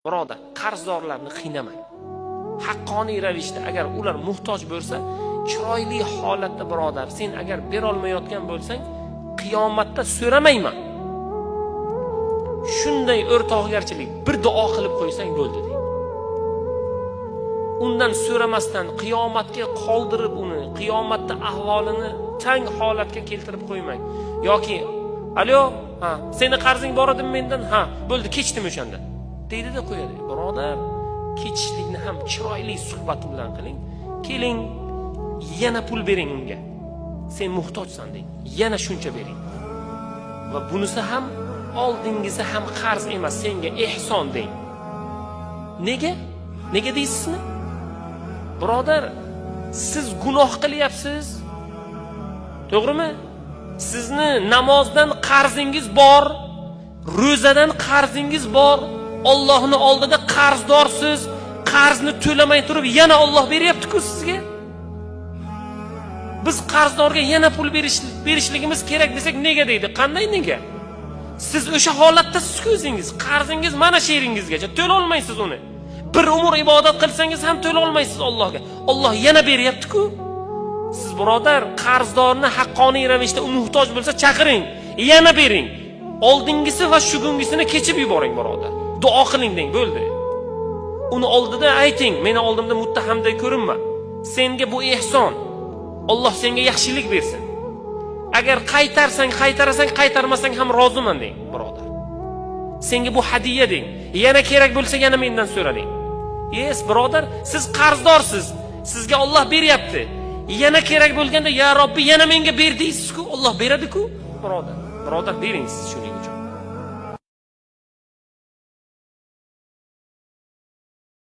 Birodar, qarzdorlarni qiynamang. Haqqoniy ravishda agar ular muhtoj bo'lsa, chiroyli holatda, birodar, sen agar berolmayotgan bo'lsang, qiyomatda so'ramayman. Shunday o'rtoqgarchilik, bir duo qilib qo'ysang bo'ldi deng. Undan so'ramasdan qiyomatga qoldirib uni, qiyomatda ahvolini tang holatga keltirib qo'ymang. Yoki alo, ha, seni qarzing bor edimi mendan? Ha, bo'ldi, kechdim o'shanda, deydida qo'yadi. Birodar, kechishlikni ham chiroyli suhbat bilan qiling. Keling, yana pul bering unga. Sen muhtojsan deng. Yana shuncha bering. Va bunisi ham, oldingisi ham qarz emas, senga ehson deng. Nega? Nega deysizmi? Birodar, siz gunoh qilyapsiz. To'g'rimi? Sizni namozdan qarzingiz bor, ro'zadan qarzingiz bor, Allohni oldida qarzdorsiz, qarzni to'lamay turib yana Alloh beryapti-ku sizga. Biz qarzdorga yana pul berishligimiz kerak desak, nega deydi. Qanday nega? Siz o'sha holatdasiz-ku o'zingiz. Qarzingiz mana shu yeringizgacha, to'la olmaysiz uni. Bir umr ibodat qilsangiz ham to'la olmaysiz Allohga. Alloh yana beryapti-ku. Siz, birodar, qarzdorni haqqoniy ravishda u muhtoj bo'lsa chaqiring, yana bering. Oldingisi va shugungisini kechib yuboring, birodar. Duo qiling deng, bo'ldi. Uni oldida ayting, meni oldimda muttahamday ko'rinma. Senga bu ehson. Alloh senga yaxshilik bersin. Agar qaytarsang, qaytarasan, qaytarmasang ham roziman deng, birodar. Senga bu hadiya deng. Yana kerak bo'lsa yana mendan so'ra deng. Yes, birodar, siz qarzdorsiz. Sizga Alloh beryapti. Yana kerak bo'lganda, ya Robbi, yana menga ber deysiz-ku, Alloh beradi-ku, birodar. Birodar, bering siz shuning.